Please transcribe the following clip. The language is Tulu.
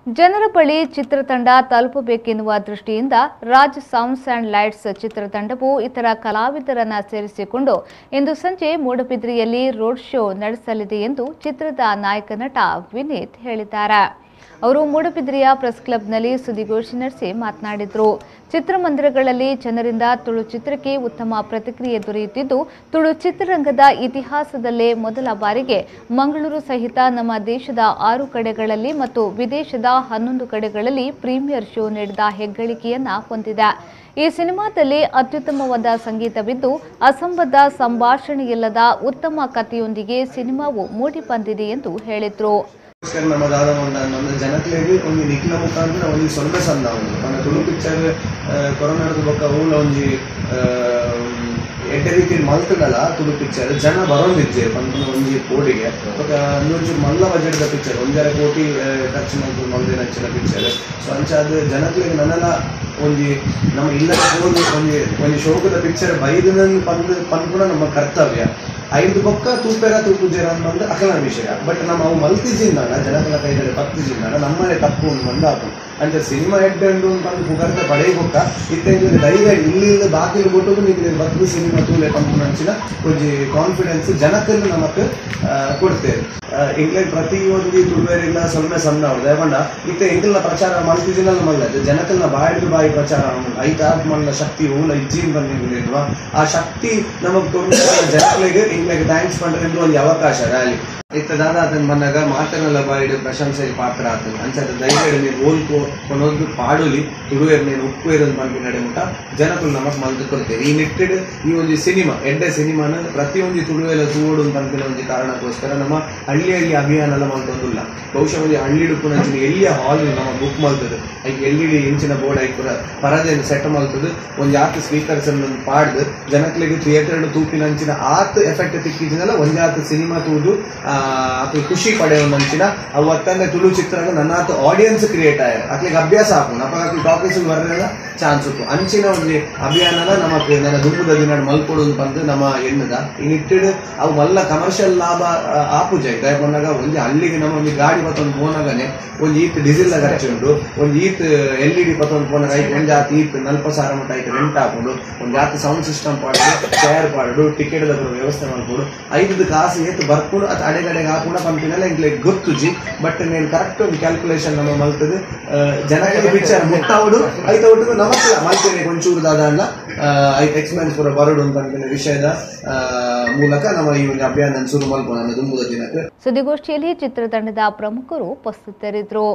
ಜನರ ಬಳಿ ಚಿತ್ರತಂಡ ತಲುಪಬೇಕೆನ್ನುವ ದೃಷ್ಟಿಯಿಂದ ರಾಜ್ ಸೌಂಡ್ಸ್ ಅಂಡ್ ಲೈಟ್ಸ್ ಚಿತ್ರತಂಡವು ಇತರ ಕಲಾವಿದರನ್ನ ಸೇರಿಸಿಕೊಂಡು ಇಂದು ಸಂಜೆ ಮೂಡಬಿದ್ರಿಯಲ್ಲಿ ರೋಡ್ ಶೋ ನಡೆಸಲಿದೆ ಎಂದು ಚಿತ್ರದ ನಾಯಕ ನಟ ವಿನೀತ್ ಹೇಳಿದ್ದಾರೆ. ಅವರು ಮೂಡಬಿದ್ರಿಯ ಪ್ರೆಸ್ ಕ್ಲಬ್ನಲ್ಲಿ ಸುದ್ದಿಗೋಷ್ಠಿ ನಡೆಸಿ ಮಾತನಾಡಿದರು. ಚಿತ್ರಮಂದಿರಗಳಲ್ಲಿ ಜನರಿಂದ ತುಳು ಚಿತ್ರಕ್ಕೆ ಉತ್ತಮ ಪ್ರತಿಕ್ರಿಯೆ ದೊರೆಯುತ್ತಿದ್ದು, ತುಳು ಚಿತ್ರರಂಗದ ಇತಿಹಾಸದಲ್ಲೇ ಮೊದಲ ಬಾರಿಗೆ ಮಂಗಳೂರು ಸಹಿತ ನಮ್ಮ ದೇಶದ 6 ಕಡೆಗಳಲ್ಲಿ ಮತ್ತು ವಿದೇಶದ 11 ಕಡೆಗಳಲ್ಲಿ ಪ್ರೀಮಿಯರ್ ಶೋ ನೀಡಿದ ಹೆಗ್ಗಳಿಕೆಯನ್ನ ಹೊಂದಿದೆ. ಈ ಸಿನಿಮಾದಲ್ಲಿ ಅತ್ಯುತ್ತಮವಾದ ಸಂಗೀತವಿದ್ದು, ಅಸಂಬದ್ಧ ಸಂಭಾಷಣೆಯಿಲ್ಲದ ಉತ್ತಮ ಕಥೆಯೊಂದಿಗೆ ಸಿನಿಮಾವು ಮೂಡಿಬಂದಿದೆ ಎಂದು ಹೇಳಿದರು. ನಮ್ಮ ದಾದ ನಮ್ಮ ಜನತೆಗೆ ಒಂದು ನಿಖಿಲ ಮುಖಾಂತರ ಒಂದು ಸೊನ್ನೆ ಸಂದ ಒಂದು ಪಂಡ ತುಳು ಪಿಕ್ಚರ್ ಕೊರೋನಾದ ಬೊಕ್ಕ ಊಲ ಒಂಜಿ ಎಡ್ಡೆ ರೀತಿ ಮಲ್ತದಲ್ಲ ತುಳು ಪಿಕ್ಚರ್ ಜನ ಬರೋಂದಿಜ್ಜೆ ಪನ್ಪುನ ಒಂಜಿ ಕೋಡಿಗೆ ಬೊಕ್ಕ ಒಂದೊಂಚೂರು ಮಲ್ಲ ಬಜೆಟ್ದ ಪಿಕ್ಚರ್ 1.5 ಕೋಟಿ ಖರ್ಚು ಮಲ್ತು ಮಲ್ದಿನಂಚಿನ ಪಿಕ್ಚರ್. ಸೊ ಅಂಚಾದ ಜನತೆಗೆ ನನ್ನಲ ಒಂಜಿ ನಮ್ಮ ಇಲ್ಲದ ಹೋದು ಒಂಜಿ ಒಂಜಿ ಶೋಕದ ಪಿಕ್ಚರ್ ಬೈದಿನ ಪಂದ್ ಪನ್ಪುನ ನಮ್ಮ ಕರ್ತವ್ಯ. ಐದು ಬೊಕ್ಕ ತೂಪೆರ ತೂಪುಜೆರ ಅನ್ನೋದು ಅಕಲ ವಿಷಯ. ಬಟ್ ನಮ್ಮ ಅವು ಮಲ್ತಿಜಿಂದಾನ ಜನಗಳ ಕೈದಲ್ಲಿ ಪತ್ತಿಜಿಂದಾನ ನಮ್ಮನೆ ತಪ್ಪು ಒಂದು ಆಪು ಅಂಚ ಸಿನಿಮಾ ಹೆಡ್ ಉಂಡು ಅಂತಂದು ಪುಗರ್ತ ಪಡೆಯ ಬೊಕ್ಕ ಇತ್ತೆ ಧೈರ್ಯ ಇಲ್ಲಿ ಬಾಕಿಲು ಕೊಟ್ಟು ನೀವು ಬದ್ದು ಸಿನಿಮಾ ತೂಲೆ ಪಂಪುನಂಚಿನ ಒಂಜಿ ಕಾನ್ಫಿಡೆನ್ಸ್ ಜನಕ್ಕನ್ನು ನಮಕ್ ಕೊಡ್ತೇವೆ. ಇಂಗ್ಲೆಂಡ್ ಪ್ರತಿಯೊಂದು ತುಳುವೆರಿಲ್ಲ ಸೊನ್ನೆ ಸಣ್ಣ ಅವ್ರು ದಯಪಂಡ ಇತ್ತೆ ಎಂಕಲ್ನ ಪ್ರಚಾರ ಮಲ್ತಿಜಿನಲ್ಲ ಮಲ್ಲ ಜನಕಲ್ನ ಬಾಯಿದು ಬಾಯಿ ಪ್ರಚಾರ ಐತಾತ್ ಮಲ್ಲ ಶಕ್ತಿ ಊಲ ಇಜ್ಜಿನ್ ಬಂದಿಲ್ವಾ ಆ ಶಕ್ತಿ ನಮಗ್ ಕೊಟ್ಟು ಜನಗಳಿಗೆ ಇಂಗ್ಲೆಂಡ್ thanks ಪಂಡ್ರೆ ಒಂದು ಅವಕಾಶ ರ್ಯಾಲಿ ಇತ್ತ ದಾದ ಆತನ ಬಂದಾಗ ಮಾತನೆಲ್ಲ ಬಾಯಿಡು ಪ್ರಶಂಸೆ ಪಾತ್ರ ಆತನ ಅಂಚಾದ ದಯವಿಡು ನೀನು ಓಲ್ಕೋ ಕೊನೊಂದು ಪಾಡುಲಿ ತುಳುವೆರ್ ನೀನು ಉಪ್ಪು ಪನ್ಪಿ ನಡೆ ಮುಟ ಜನಕುಲು ನಮಕ್ ಮಲ್ತು ಕೊಡ್ತೇವೆ. ಈ ನಿಟ್ಟಿಡ್ ಈ ಒಂದು ಸಿನಿಮಾ ಎಡ್ಡೆ ಸಿನಿಮಾನ ಪ್ರತಿಯೊಂದು ತುಳುವೆಲ್ಲ ತೂವೋಡು ಪನ್ಪಿನ ಒಂದು ಕಾರಣಕ್ಕೋಸ್ಕರ ನಮ್ಮ ಹಳ್ಳಿ ಹಳ್ಳಿ ಅಭಿಯಾನ ಎಲ್ಲ ಮಲ್ತೊಂದುಲ್ಲ. ಬಹುಶಃ ಒಂದು ಹಳ್ಳಿ ಉಪ್ಪುನಂಚಿನ ಎಲ್ಲಿಯ ಹಾಲ್ ನಮ್ಮ ಬುಕ್ ಮಲ್ತದೆ ಐಕ್ ಎಲ್ ಇ ಡಿ ಇಂಚಿನ ಬೋರ್ಡ್ ಐಕ್ ಪೂರ ಪರದೆಯನ್ನು ಸೆಟ್ ಮಲ್ತದೆ ಒಂದು ಆತ್ ಸ್ಪೀಕರ್ಸ್ ಅನ್ನು ಪಾಡ್ದು ಜನಕ್ಲೆಗ್ ಥಿಯೇಟರ್ ತೂಪಿನಂಚಿನ ಆತ್ ಎಫೆಕ್ಟ್ ತಿಕ್ಕಿಜಿನಲ್ಲ ಒಂಜಾತ್ ಸಿನಿಮಾ ತೂದು ಆತ ಖುಷಿ ಪಡೆಯುವಂಚಿನ ಅವು ಅತ್ತಂದೆ ತುಳು ಚಿತ್ರ ನನ್ನಾತ ಆಡಿಯನ್ಸ್ ಕ್ರಿಯೇಟ್ ಆಯ ಅಕ್ಲಿಗೆ ಅಭ್ಯಾಸ ಆಪುಂಡು ಅಪಗ ಅಕ್ಲು ಟಾಕೀಸ್ ಬರಲಿಲ್ಲ ಚಾನ್ಸ್ ಉಪ್ಪು ಅಂಚಿನ ಒಂಜಿ ಅಭಿಯಾನನ ನಮಕ್ ನನ್ನ ದುಂಬುದ ದಿನ ಮಲ್ಕೊಡು ಬಂದು ನಮ್ಮ ಎಣ್ಣದ ಈ ನಿಟ್ಟಿಡ್ ಅವು ಮಲ್ಲ ಕಮರ್ಷಿಯಲ್ ಲಾಭ ಆಪುಜ ದಾಯೆ ಪನ್ನಗ ಒಂಜಿ ಹಳ್ಳಿಗೆ ನಮ್ಮ ಒಂಜಿ ಗಾಡಿ ಪತ್ತೊಂದು ಪೋನಗನೆ ಒಂಜಿ ಈತ್ ಡೀಸೆಲ್ ಖರ್ಚು ಉಂಡು ಒಂಜಿ ಈತ್ ಎಲ್ ಇ ಡಿ ಪತ್ತೊಂದು ಪೋನಗ ಐಕ್ ಒಂಜಿ ಆತ್ ಈತ್ 40,000 ಮಟ್ಟ ಐಕ್ ರೆಂಟ್ ಆಪುಂಡು ಒಂಜಿ ಆತ್ ಸೌಂಡ್ ಸಿಸ್ಟಮ್ ಪಾಡು ಚೇರ್ ಪಾಡು ಟಿಕೆಟ್ the ವ್ಯವಸ್ಥೆ ಮಲ್ಪೊಡು ಐದು ಕಾಸು ಏತ್ ಬರ್ಪುಂಡು ಅತ್ ಅಡೆಗಡೆಗೆ ಹಾಕುಂಡ ಪನ್ಪಿನೆಲ್ಲ ಎಂಕ್ಲೆಗ್ ಗೊತ್ತುಜಿ. ಬಟ್ ನೇನ್ ಕರೆಕ್ಟ್ ಒಂದು ಕ್ಯಾಲ್ಕುಲೇಷನ್ ನಮ್ಮ ಮಲ್ತದು ಜನಕ್ಕೆ ಪಿಕ್ಚರ್ ಮುಟ್ಟಾವಡು ಐತ ಒಟ್ಟು ನಮಕ್ ಮಲ್ತೇನೆ ಒಂಚೂರು ದಾದ ಐತ ಎಕ್ಸ್ಪೆನ್ಸ್ ಪೂರ ಬರಡು ಅಂತ ವಿಷಯದ ಮೂಲಕ ನಮ್ಮ ಈ ಒಂದು ಅಭಿಯಾನ ಶುರು ಮಲ್ಪೊಂದು ದುಂಬುದ ದಿನಕ್ಕೆ. ಸುದ್ದಿಗೋಷ್ಠಿಯಲ್ಲಿ ಚಿತ್ರತಂಡದ ಪ್ರಮುಖರು ಉಪಸ್ಥಿತರಿದ್ದರು.